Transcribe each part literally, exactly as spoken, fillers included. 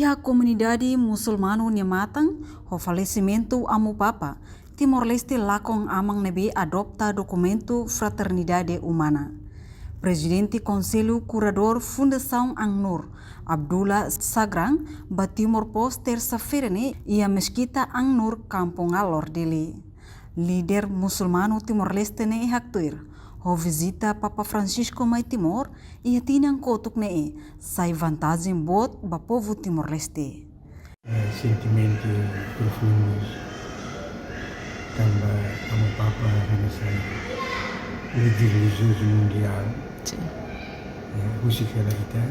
Iha komunidade musulmanu nia matan, ho falesimentu Amu Papa, Timor-Leste lakon aman ne'ebé adopta dokumentu fraternidade umana. Prezidente Konsellu Kuradór Fundasaun An-Nur, Abdullah Sagran, ba Timor Post tersa-feira ne'e iha Meskita An-Nur, Kampung Alor, Dili. Líder musulmanu Timor-Leste ne'e haktuir, ho vizita Papa Francisco mai Timor iha tinan kotuk ne'e, sai vantajen boot ba povu Timor-Leste. Eh, sentimentu profundu tanba Amu Papa hanesan líder relijiozu mundiál. Sin. Eh, husik hela ita.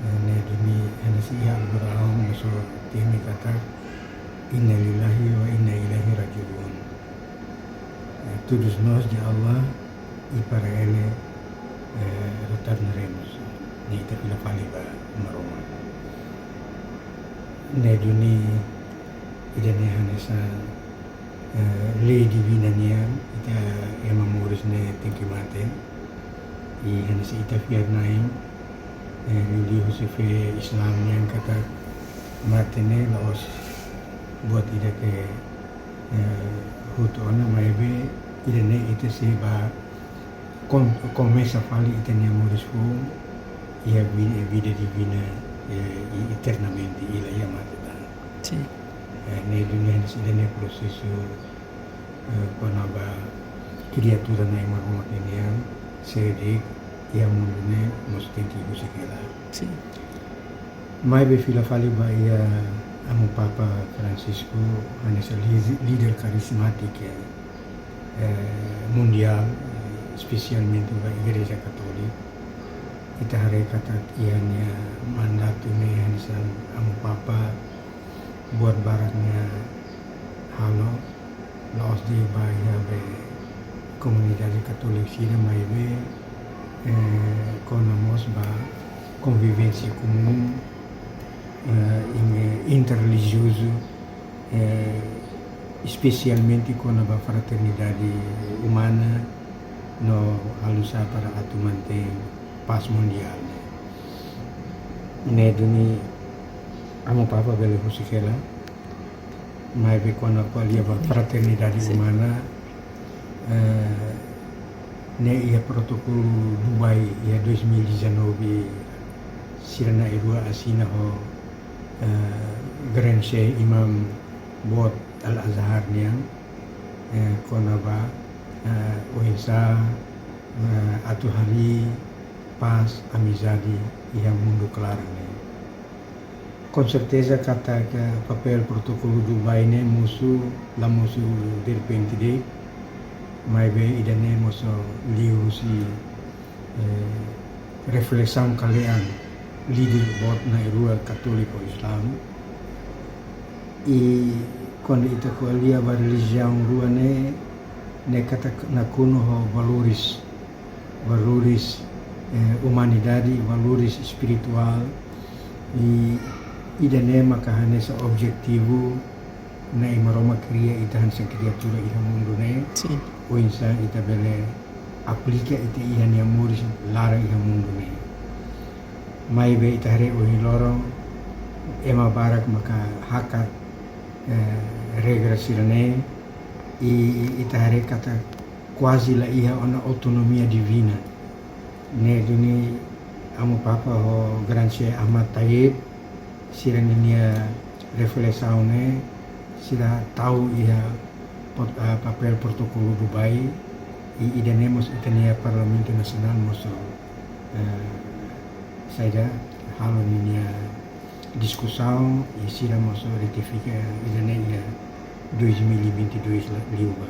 Eh, ne'e duni hanesan iha Al-Qur'an, mós temi katak, "Inna lillahi wa inna ilaihi raji'un." Eh, todos nós de Allah e para Ele, eh, retornaremos. Ne'e ita fila fali ba Maromak. Ne'e duni ida-ne'e hanesan, eh, lei divina nian, ita ema moris ne'e tenke mate. I hanesan ita fiar-na'in, eh, liuliu husi fé Islam nian katak mate ne'e la'ós buat ida ke, eh, hotu ona, maibé ida-ne'e ita sei ba kom-, komesa fali ita-nia moris foun iha vi-, vida divina, eh, i eternamente, i la iha mate tan. Sin. Eh, ne'e duni hanesan ida-ne'e prosesu, eh, kona-ba kriatura Nai Maromak nian, sé de'it iha mundu ne'e mós tenke husik hela. Sin. Maibé fila fali ba iha Amu Papa Francisco, hanesan lí-, líder karismátiku, eh, mundiál, eh, espesialmente ba Igreja Katólika. Ita haree katak iha nia mandatu ne'e hanesan Amu Papa buat barak nia halo, la'ós de'it ba iha be komunidade katólika sira, maibé, eh, kona mós ba konvivénsia komún, eh, in-, interrelijiozu, eh, espesialmente kona-ba fraternidade umana no halo nu'usá para atu mantein pás mundiál ne'e. Ne'e duni Amu Papa bele husik hela, maibé kona ko'alia ba fraternidade, sin, umana, eh, ne'e iha protokolu Dubai iha dois mil e dezanove, sira na'in-rua asina ho, eh, Grand Sheikh Imam boot Al-Azhar nian, eh, kona-ba, eh, oinsá, eh, atu harii pás, amizade iha mundu klaran ne'e. Konserteza katak papél protokolu Dubai ne'e mosu, la mosu derrepente de'it, maibé ida-ne'e mosu liu husi, eh, reflesaun kle'an líder boot na'in-rua katólika Islam. I kuandu ita ko'alia ba relijiaun rua ne'e, ne'e katak nakonu ho valores, valores, eh, umanidade, valores espirituál, i ida-ne'e maka hanesan objetivu Nai Maromak kria ita hanesan kriatura iha mundu ne'e. Sin. Oinsá ita bele aplika ita iha nia moris laran iha mundu ne'e. Maibé ita haree ohin loron ema barak maka hakat, eh, regra sira-ne'e, i, i ita haree katak kuaze la iha ona autonomia divina. Ne'e duni Amu Papa ho Grand Sheikh Ahmad Taib, sira ninia reflesaun ne'e, sira tau iha pot-, ah, papél protokolu Dubai, i ida-ne'e mós ita-nia Parlamentu Nasionál mós, eh, saida, halo ninia diskusaun, i sira mós ratifika ida-ne'e iha dois mil e vinte e dois la-, liubá,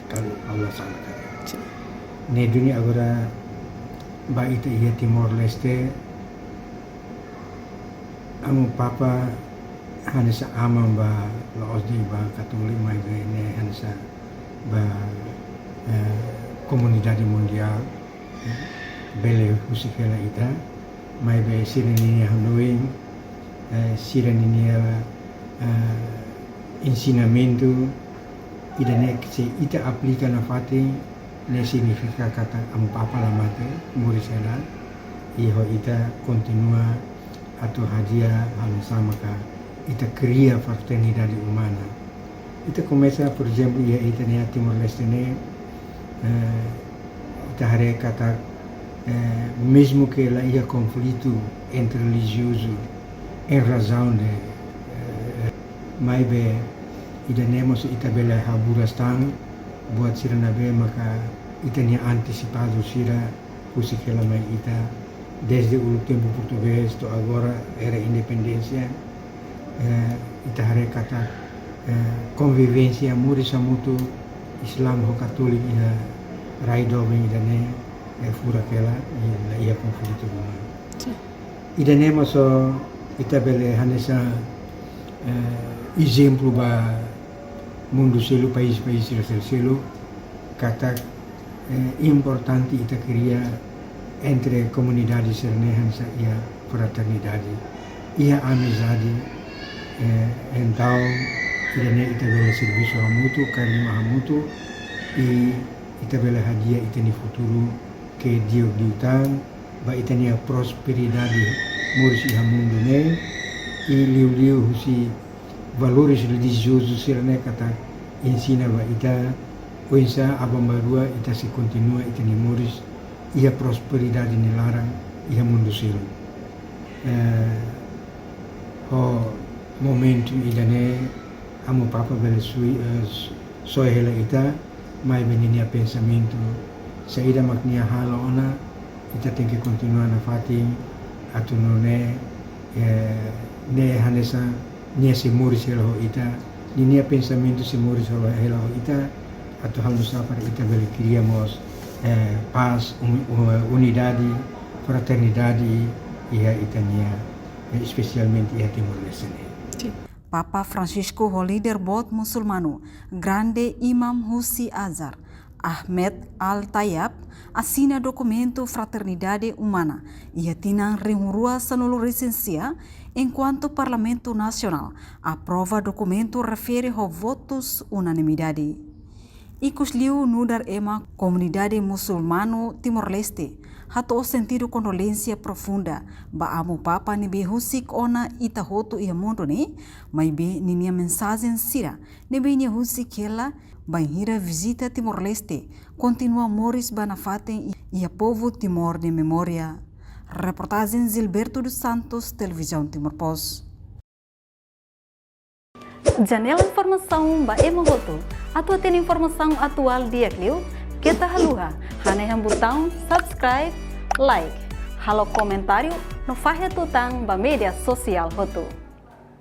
kalau Allah sangka. Sin. Ne'e duni agora ba ita iha Timor-Leste, Amu Papa hanesan aman ba, la'ós de'it ba Katólika, maibé ne'e hanesan ba, eh, komunidade mundiál, eh, bele husik hela ita, maibé sira ninia hanoin, eh, sira ninia, eh, ensinamentu, ida-ne'e se ita aplika nafatin, ne'e signifika katak Amu Papa la mate, moris hela, i ho ita kontinua Atu hadi'a halo nu'usá maka ita kria fraternidade umana. Ita komesa, por ezemplu, iha ita-nia Timor-Leste ne'e, eh, ita haree katak, eh, mezmu ke la iha konflitu entre relijiozu em razão de, eh, maibé ida-ne'e mós ita bele haburas tan buat sira ne'ebé maka ita-nia antepasadu sira husik hela mai ita, desde uluk tempu portugés to'o agora, era independénsia, eh, ita haree katak, eh, konvivénsia, moris hamutuk Islam ho Katólika iha rai doben ida-ne'e, eh, furak hela, i la iha konflitu ruma. Sin. Ida-ne'e mós ita bele hanesan, eh, ezemplu ba mundu seluk, país-país sira seluk, katak, eh, importante ita kria entre komunidade sira-ne'e hanesan iha fraternidade, iha amizade, eh, entaun, ida-ne'e ita bele servisu hamutuk, karimá hamutuk, i ita bele hadi'a ita-nia futuru ke di'ak liután, ba ita-nia prosperidade moris iha mundu ne'e, i liuliu husi valores relijiozu sira-ne'e katak ensina ba ita oinsá aban-bainrua ita sei kontinua ita-nia moris iha prosperidade nia laran iha mundu seluk. Eh, ho momentu ida-ne'e Amu Papa bele sui, eh, s-, soe hela ita, maibé ninia pensamentu saida mak nia halo ona, ita tenke kontinua nafatin atu nune'e, eh, ne'e hanesan nia sei moris hela ho ita, ninia pensamentu sei moris hela, hela ho ita, atu halo nu'usá para ita bele kria mós, eh, pás, un-, un-, unidade, fraternidade iha ita-nia, eh, espesialmente iha Timor-Leste ne'e. Sin. Papa Francisco ho líder boot musulmanu, grande imam husi Azhar, Ahmed Al-Tayeb, asina dokumentu fraternidade umana iha tinan rihun rua sanulu-resin-sia, enkuantu Parlamentu Nasionál aprova dokumentu refere ho votus unanimidade. Ikusliu nu'udar ema komunidade musulmanu Timor-Leste hato'o sentidu kondolénsia profunda ba Amu Papa ne'ebé husik ona ita hotu iha mundu ne'e, maibé ninia mensajen sira ne'ebé nia husik hela bainhira vizita Timor-Leste kontinua moris ba nafatin iha povu Timor nia memória. Reportajen Gilberto dos Santos, Televizaun Timor Post. Janela informasaun ba ema hotu. Atu hatene informasaun atuál di'ak liu, keta haluha hanehan butaun subscribe, like, halo komentáriu no fahe tutan ba média sosiál hotu.